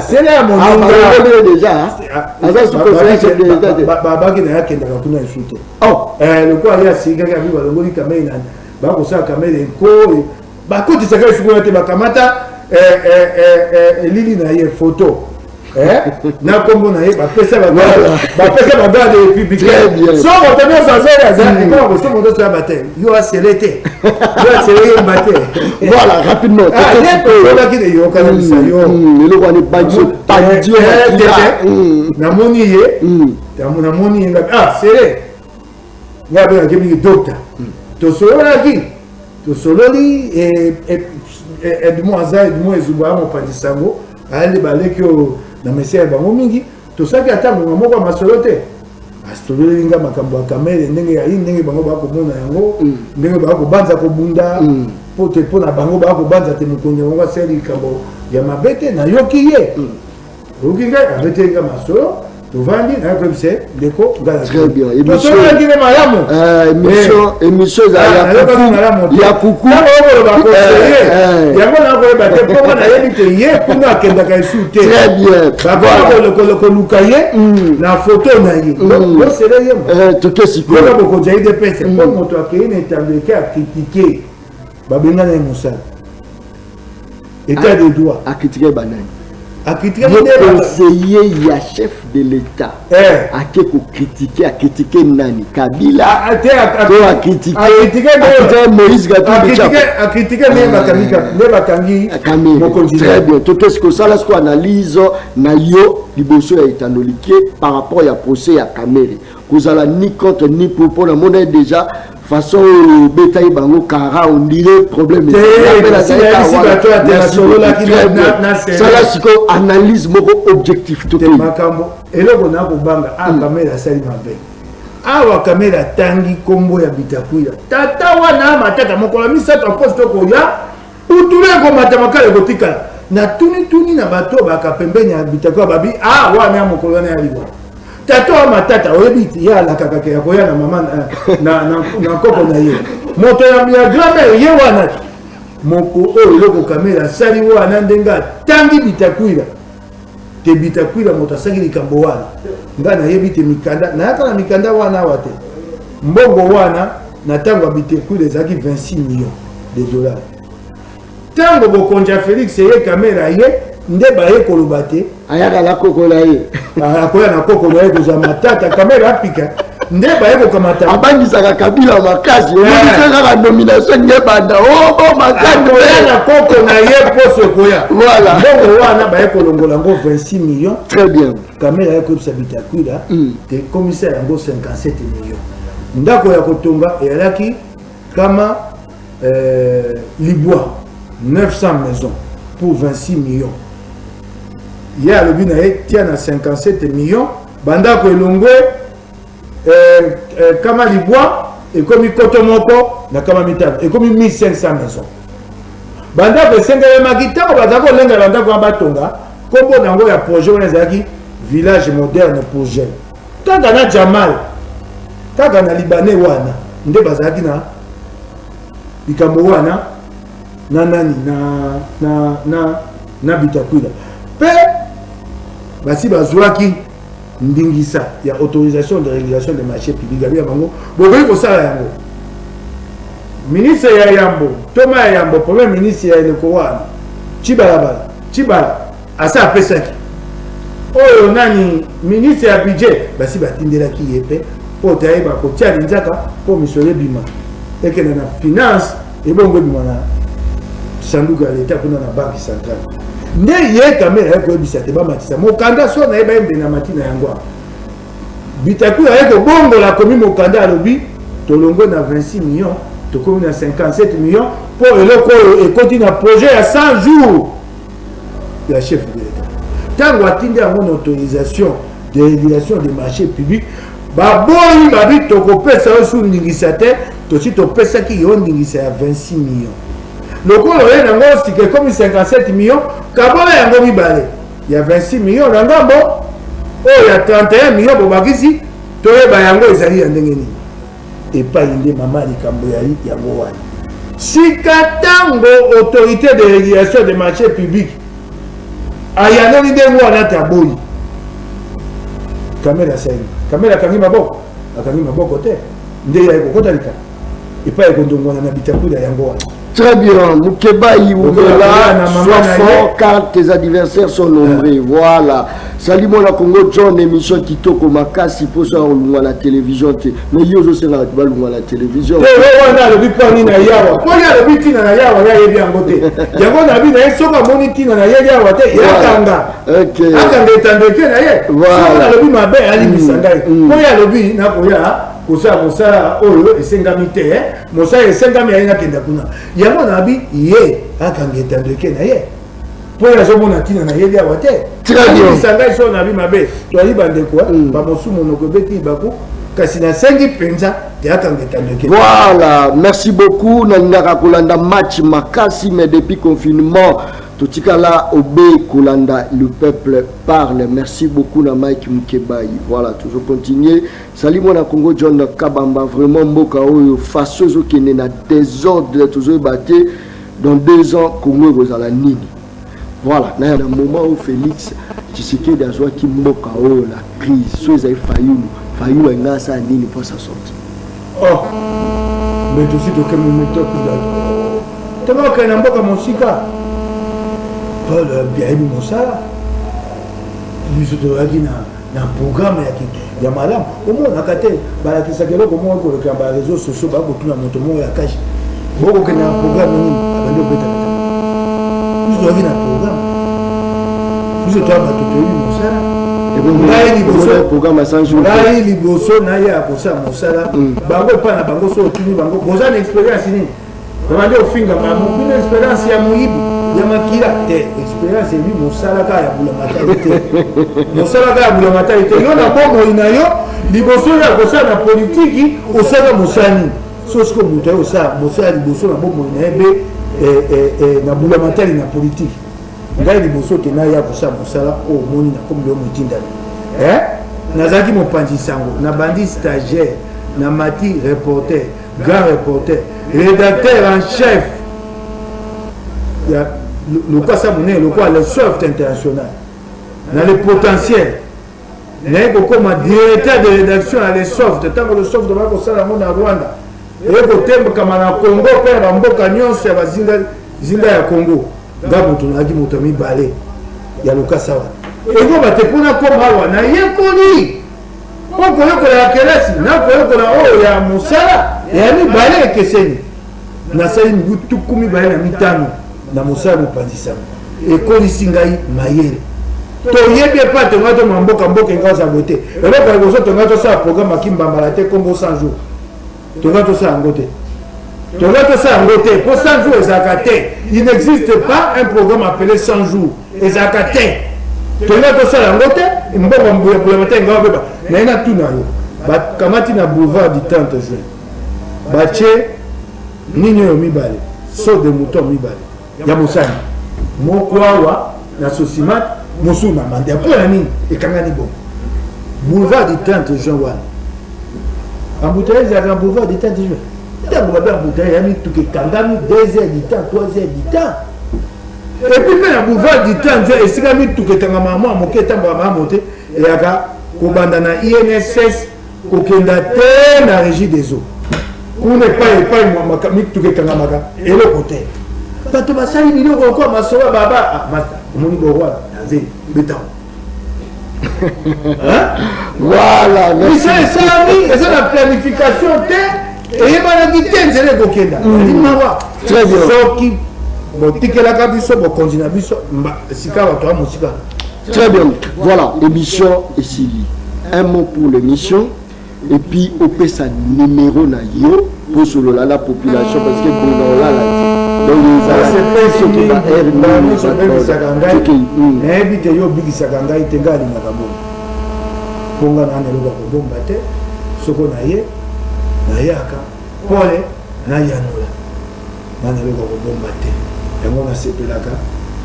sele ya moninga. Déjà aza su conseiller chef de l'État te? Babaki na ye akendaka kuna esu te. Lokola ye asikaki, abi balongoli Kamere na bakosala Kamere nko, bakotisaka esu kuna te, bakamata. Elili na ye, photo na nkombo na ye, bapesa bapesa bagarde républicain. So moto nyonso azali aza ekoma koso, moto nyonso yaba te, yo asele te, yo asele yemba te. Voilà, rapidement. Olaki de yokana bisa yo. Eloko wana ebangi pandi. Namoni ye, namoni ye ngabi, ah, sele ngai abengaki mingi docteur. Tosololaki, tosololi. Edmond aza, Edmond Ezuba ya mopanzi sango, ayali baleki oyo na mesia ya bango mingi. Tosalaki ata ngonga moko ya masolo te. Asololeli nga makambo ya Kamerhe, ndenge yayi, ndenge bango bakomona yango, ndenge bakobanza kobunda po te mpo na bango bakobanza te mokonzi yango asali likambo ya mabe te. Nayoki ye, oyoki ngai, abeteli nga masolo, tovandi, nayokoyebisa ndeko. Très bien. Tosololaki nde malamu. Émission ezala ya kuku. Okoloba conseiller yango, nakoyeba te mpo nga nayebi te ye kuna akendaka esu te. Très bien. Bakoma koluka ye na foto na ye, osele ye. Toke sikoyo. Yoka, bokonzi ya UDPS, mpo moto akei na etando eke acritiquer, babengana ye mosala. État de droit. Acritiquer banani? Acritiquer. Conseiller ya chef de l'État ake kocritiquer, acritiquer nani? Kabila to acritiquer Moïse Katumbi? Acritiquer nde bakangi mokonzi. Très bien. Toke kosala siko analyse na yo liboso ya etando like par rapport ya procès ya Kamerhe. Kozala ni contre ni pour, mpo namona déjà façon oyo obetaki bango kara, on dirait problème. Sala sikoyo analyse moko objectif. Toke makambo eloko na kobanga. A Kamerhe asali mabe awa. Kamerhe atangi nkombo ya Bitakwira, tata wana matata. Mokolo misato aposte okoya, putulu ekomata, makala ekotikala. Natunituni na bato oyo baka pembeni ya Bitakwira, babi a wana ya mokolo wana ya liwa, tata wa matata. Oyebi ti ye alakaka ke akoya na mama na nkoko na ye, moto ya grand-mère ye wana. Moko oyo eloko Kamerhe asali wana, ndenge atangi Bitakwira te, Bitakwira moto asali likambo wana, ngai nayebi te. Mikanda nayaka na mikanda wana awa te. Mbongo wana na ntango ya Bitakwira ezalaki 26 millions de dollars. Ntango bokonzi ya Félix eye, Kamerhe ye nde baye koloba te. Ayaka na koko na ye. Akoya na koko na ye kozwa matata. Kamerhe apika nde baye kokamata. Abangisaka Kabila makasi, omoni kaka nomination nge banda obo makasi. Akoya na koko na ye, poso ekoya. Voilà. Mbongo wana baye kolongola yango 26 millions. Très bien. Kamerhe aye koyebisa Bitakwira te komisa yango 57 millions. Ndako ya kotonga eyalaki kama libwa, 900 maisons pour 26 millions. Ye alobi na ye tia na 57 millions, bandako elongwe kama libwa, ekomi koto moko na kama mitano, ekomi 1500 maisons. Bandako esengelemaki ntango bazala kolengela bandako wana batonga, nkombo na yango ya projet wana ezalaki village moderne pour jeune, kaka na Jamal, kaka na Libanais wana nde bazalaki na likambo wana na nani na Bitakwira. Mpe basi bazwaki ndingisa ya autorisation de régulation des marchés publics abi ya bango, bokoki kosala yango. Ministre ya yambo, ntoma ya yambo, premier ministre ya eleko wana, Cibalabala, Cibala asa apesaki oyo nani, ministre ya budget, basi batindelaki ye mpe mpo tayeba kotia linzaka mpo misolo ebima, ekende na finance, ebongo ebima na sanduku ya leta kuna na Banque centrale. Nde ye Kamerhe aye koyebisa te bamatisa mokanda so nayeba ye mbena mati na yango awa. Bitakwira aye kobongola, akomi mokanda, alobi tolongwe na 26 millions, tokomi na 57 millions, mpo eloko oyo ekoti na projet ya 100 jours ya chef de l'État. Ntango atindi yango na autorisation de régulation des marchés publics, baboyi, babi tokopesa yo su ndingisa te, tosi topesaki yo ndingisa ya 26 millions, lokola oye nango sika ekomi 57 millions, kabola yango mibale, ya 26 millions na ngambo oyo, ya 31 millions bobakisi, toyeba yango ezali ya ndenge nini. Epai nde mama likambo yali yango wana. Sika ntango autorité de régulation des marchés publics ayanoli ndenge wana te, aboyi, Kamerhe asali, Kamerhe akangi maboko, akangi maboko te, nde yaye kokota likambo epai ekondongwana na Bitakwira yango wana. Très bien, Mukebayi Oumela, sois fort car tes adversaires sont nombreux. Voilà. Salut mon Congo John, émission Kitoko Makasi pour ça olungwa la télévision te. Mais yo zo senga ba lungwa la télévision. Te wana alobi mpo nini na yawa. Mpo ye alobi tina na yawa ye ayebi yango te. Yango na bi na ye soki amoni tina na ye yawa te, ye akanga. Okay. Akanga etando eke na ye. Soki nalobi mabe alimbisa ngai. Mpo ye alobi nakoya kosala mosala oyo esengami te, mosala esengami aye nakenda kuna. Yango na bi ye akanga etando eke na ye. Mpo ye azomona ntina na yebi awa te. Alimbisa ngai soki nabi mabe. Toyali bandeko, bamosusu monoko ebeti baku, kasi nasengi mpenza te akanga etando eke. Voilà, merci beaucoup. Nalingaka kolanda match makasi, mais depuis confinement totikala obe kolanda le peuple parle. Merci beaucoup na Mike Mukebayi. Voilà, toujours continuer. Salut mwana Congo John Kabamba, vraiment mboka oyo façon ezokende na désordre, tozoyeba te dans 2 ans Congo ekozala nini. Voilà, na na moment où Félix Tshisekedi azwaki mboka oyo la crise, so ezali Fayulu, Fayulu alinga asala nini mpo sa sortir? Oh, mais tosi tokemi mitoki bato tokokende na mboka mosika. Paul ayebi mosala, biso tozalaki na programme ya malamu. Omonaka te balakisaka eloko moko koleka ba réseaux sociaux, bakotuna moto moko ya kashi bokokende na programme nini, abandi kobetabeta. Biso tozalaki na programme, biso toya bato toyebi mosala. Ngai liboso ngai liboso naye ya kosala mosala, bango epai na bango so otuni bango boza na expérience nini, babandi ofinga bango bino expérience ya moyibi ya makila te. Expérience ebi mosala kaka ya bulamatali te, mosala kaka ya bulamatali te. Yo na bomoi na yo liboso ya kosala na politiki osala mosala nini? So sikoyo moto aye kosala mosala liboso na bomoi na ye be na bulamatali na politiki. Ngai liboso te naya kosala mosala oyo omoni nakomi lelo motindami, nazalaki mopanzi sango, nabandi stagiaire, namati reporter, grand reporter, rédacteur en chef ya lokasa monene lokola Le Soft International na Le Potentiel. Naye kokoma directeur de rédaction ya Le Soft. Ntango Le Soft baya kosala yango na Rwanda, eye kotembekama na Congo mpe na bamboka nyonso ya bazinga zinga ya Congo, nga moto nazalaki moto ya mibale ya lokasa wana. Ekoba te mpona koma awa nayekoli mpo koyekola ya kelasi na koyekola oyo ya mosala ya mibale ekeseni. Nasali mibu 25 na mosala mopanzi sango, ekolisi ngai mayele. Toyebi epai tongai toma mboka, mboka engai oza boye te. Eloko ya liboso, tongai tosala programme akimbambala te, kombo 100 jours tongai tosala yango te, tongai tosala yango te mpo 100 jours ezalaka te. Il n'existe pas un programme appelé 100 jours, ezalaka te. Tongai tosala yango te. Mbongo mbuyabuyama te, engai obeba. Naye natuna yo, bakamati na boulevard du 30 juin, batie nini oyo mibale, saut de mouton mibale ya mosani, moko awa na Sosimat, mosusu na Manda. Mpo na nini ekangani bongo boulevard du 30 juin wana? Embouteillage ezalaka na boulevard du 30 juin. Ntango babe embouteillage ya mituka ekangami 2 heures du temps, 3 heures du temps. Et puis mpe na boulevard du 30 juin, esika mituka ekangama mwa moke, etambolaka malamu te, eyaka kobanda na INSS kokenda te na Régie des eaux kuna, epai epai mituka ekangamaka, eloko te. Bato basali biloko lokola masolo ya baba masta. Omoni borwana danze betango. Voilà. Misala esalami eza na planification te, eyebanaki te nzela ekokenda. Ali mawa. Très bien. Soki botikelaka biso bokonzi na biso sika, bato ya mosika. Très bien. Voilà, l'émission esili. Un mot pour l'émission et puis opesa numéro na yo pour solola la population, parce que bona olala te, donc ezala soki ba heure nini. Obebisaka ngai, nayebi te yo obikisaka ngai te. Ngai alingaka bongo mpo nga naa eloko ya kobomba te. Soko na ye nayaka pole nayanola, nga na eloko ya kobomba te. Yango nasepelaka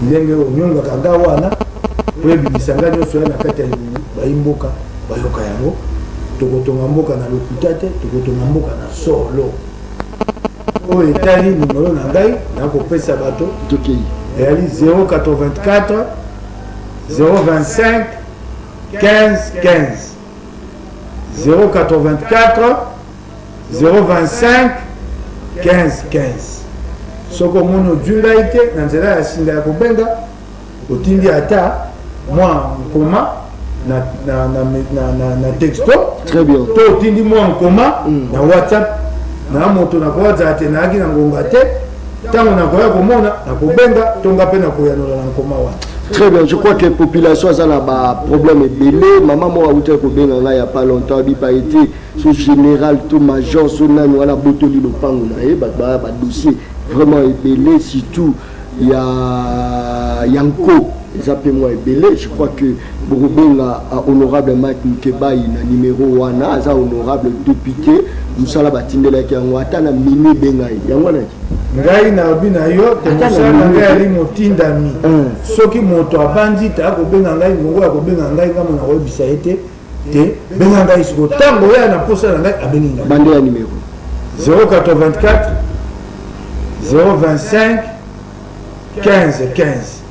ndenge onyongaka nga wana po ebimisa nga nyonso ya na kati ya bayi mboka bayoka yango. Tokotonga mboka na lokuta te, tokotonga mboka na solo. Oyo etali nimero na ngai, nakopesa bato. Tokei. Eyali 084 025 15 15, 084 025 15 15. Soki omoni ozwi ngai te na nzela ya singa ya kobenga, otindi ata mwa nkoma na, na, na, na, na, na texto. Très bien. To otindi mwa nkoma na WhatsApp na moto nakoazala te, nayaki na ngonga te, ntango nakoya komona nakobenga to nga mpe nakoyanola na nkoma wana. Très bien, je crois que population aza na ba problème ebele. Mama moko awutaki kobenga ngai ya pas longtemps, abipa ete so général to major so nani wana abotoli lopango na ye, bato baya ba dossier vraiment ebele, surtout ya nko eza mpe mwa ebele. Je crois que bokobenga honorable Mike Mukebayi na numéro wana, aza honorable député, mosala batindelaki yango ata na minuit, benga ye yango wana. Ngai nalobi na yo te, mosala na ngai ali motindami. Soki moto abandi te akobenga ngai, ngongo ya kobenga ngai, ngambo nakoyebisa ye te te benga ngai siko ntango oya na posa na ngai, abengi ngai. Bande ya numéro. 084 025 15 15.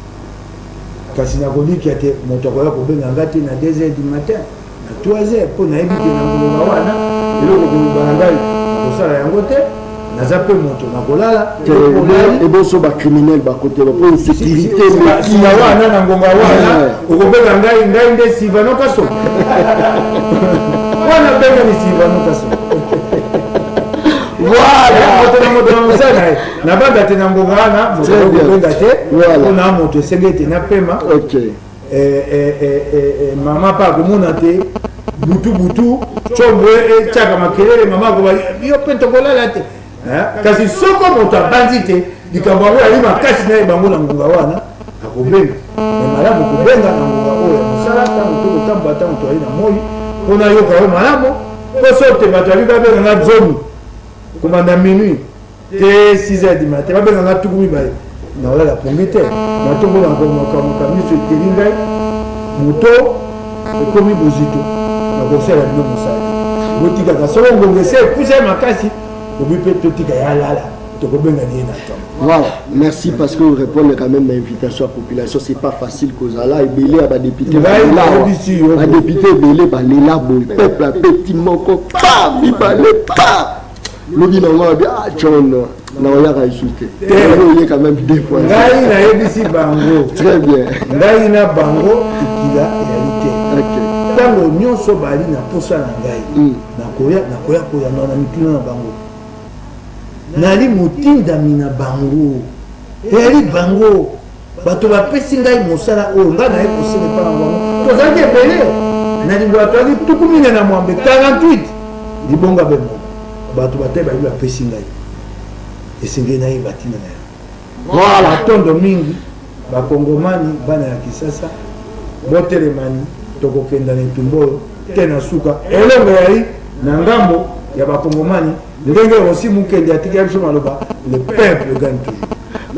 Kasi nakolikia te moto akoya kobenga ngai te na 2 heures du matin, na 3 heures, mpo nayebi te na ngonga wana eloko koloba na ngai nakosala yango te. Naza mpe moto, nakolala. Eboso bacriminel bakotela mpo insécurité. Singa wana na ngonga wana okobenga ngai, ngai nde Silvano Kaso wana, bengani Silvano Kaso. Voilà. Moto na moto na mosala na ye. Nabanda te na ngonga wana moto akobenga te, mpona moto esenge ete napema. Mama mpe akomona te butu butu combo etiaka makelele, mama akoba yo mpe tokolala te. Kasi soko moto abandi te likambo yango yali makasi na ye bango na ngonga wana akobenga, me malamu kobenga na ngonga oyo ya mosala, ntango tokotambola, ntango toyali na moi, mpo nayoka yo malamu. Mpo so te bato yabi babenganga zomi kobanda minuit te 6 heures du matin, babenganga 20, naolala pongi te. Natongo nakomokamoka, miso eteli ngai, moto ekomi bozito, nakosala bino mosala te. Botikaka soko ngonga esi epusa ye makasi, obi mpe totika ye alala, tokobengani ye na ntongo. Voilà, merci parce que vous répondez quand même à l'invitation à la population. C'est pas facile kozala ebele ya badéputé. Ngai nayebisi yo. Badéputé ebele balela boye, peuple apeti moko pa mibale pa lobi nango abi ah John naoyaka lisusu te, oye quand même deux fois. Ngai nayebisi bango. Très bien. Ngai na bango ekila eyali te. Ntango nyonso bali na posa na ngai, nakoya, nakoya koyanola na mituna na bango. Nali motindami na bango, eyali bango bato bapesi ngai mosala oyo ngai naye kosala epa na bango. Tozalaki ebele na lingwala, tozalaki 48, 48 libonga be moko. Bato bate bayebi bapesi ngai, esengeli nayeba ntina na yango. Matondo mingi bakongomani, bana ya Kisasa, botelemani, tokokenda na etumba oyo te na suka. Elongo eyali na ngambo ya bakongomani, ndenge Rossy Mukendi atikela biso maloba: "Le peuple gagne toujours."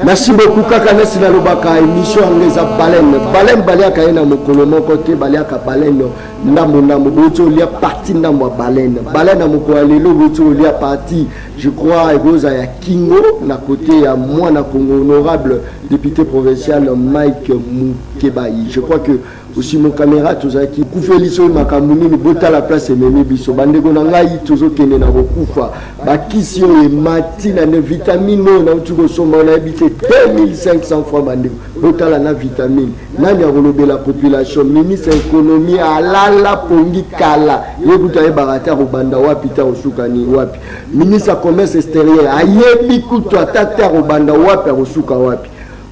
Merci beaucoup. Kaka nasi nalobaka, émission yango eza baleine. Baleine baliaka ye na mokolo moko te, baliaka baleine ndambo ndambo. Bouti olia partie ndambo ya baleine. Baleine ya mokolo ya lelo, bouti olia partie, je crois ekozala ya kingo na côté ya mwana Congo, honorable député provincial Mike Mukebayi. Je crois que aussi mon caméra tozalaki kufeli soki makambo nini. Botala place ememi biso, bandeko na ngai, tozokende na kokufa. Bakisi oyo emati na ne vitamine oyo nauti kosomba oyo nayebi te, 2500 francs. Bandeko, botala na vitamine, nani akolobela population? Ministre ya économie alala pongi kala, ye kutu ayebaka te akobanda wapi te akosuka ni wapi. Ministre ya commerce extérieur ayebi kutu ata te akobanda wapi akosuka wapi.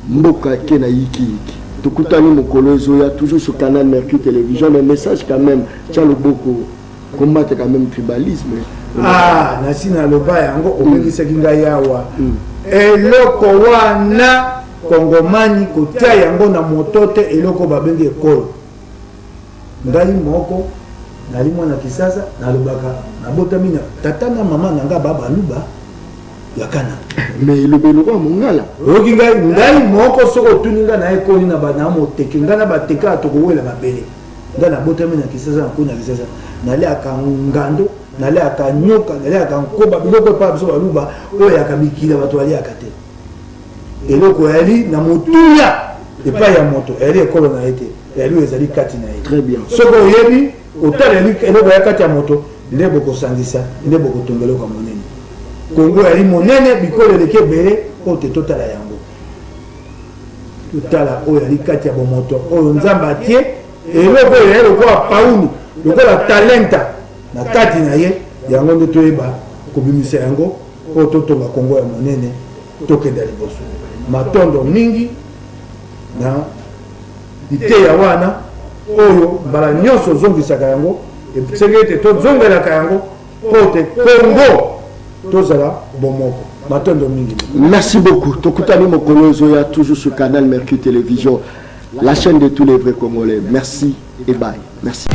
Mboka ke na yikiyiki. Tokutani mokolo ezoya, toujours sur Canal Mercure Télévision. Mais message quand même, tia loboko, combattre quand même tribalisme. Ah, nasi naloba yango, obengisaki ngai awa. Eloko wana kongomani kotia yango na moto te, eloko babengi ekolo. Ngai moko nali mwana Kisasa, nalobaka nabotami na tata na mama na nga ba baluba ya kana. Mais eloba eloko ya mongala. Oyoki ngai, ngai moko soki otuni ngai na ekoli na bana moteke, ngai na bateke ya tokowela mabele. Ngai nabotami na Kisasa, nakoli na Kisasa, naliaka ngando, naliaka nyoka, naliaka nkoba, biloko epa biso baluba oyo eyaka mikila bato baliaka te. Eloko eyali na motuya epai ya moto eyali ekolo na ye te, eyali oyo ezali kati na ye. Très bien. Soki oyebi otala eloko ya kati ya moto, nde bokosangisa, nde bokotonga eloko ya monene. Kongo eyali monene, bikolo eleki ebele. Mpo te totala yango, totala oyo ali kati ya bomoto oyo Nzambe atie eloko oyo ye lokola paulu, lokola talenta na kati na ye. Yango nde toyeba kobimisa yango mpo totonga Kongo ya monene, tokenda liboso. Matondo mingi na liteya wana oyo mbala nyonso ozongisaka yango, esengeli ete tozongelaka yango mpo te Kongo tozala bomoko. Matondo mingi. Merci beaucoup. Tokutani mokolo ezoya, toujours sur Canal Mercure Télévision, la chaîne de tous les vrais Congolais. Merci et bye. Merci.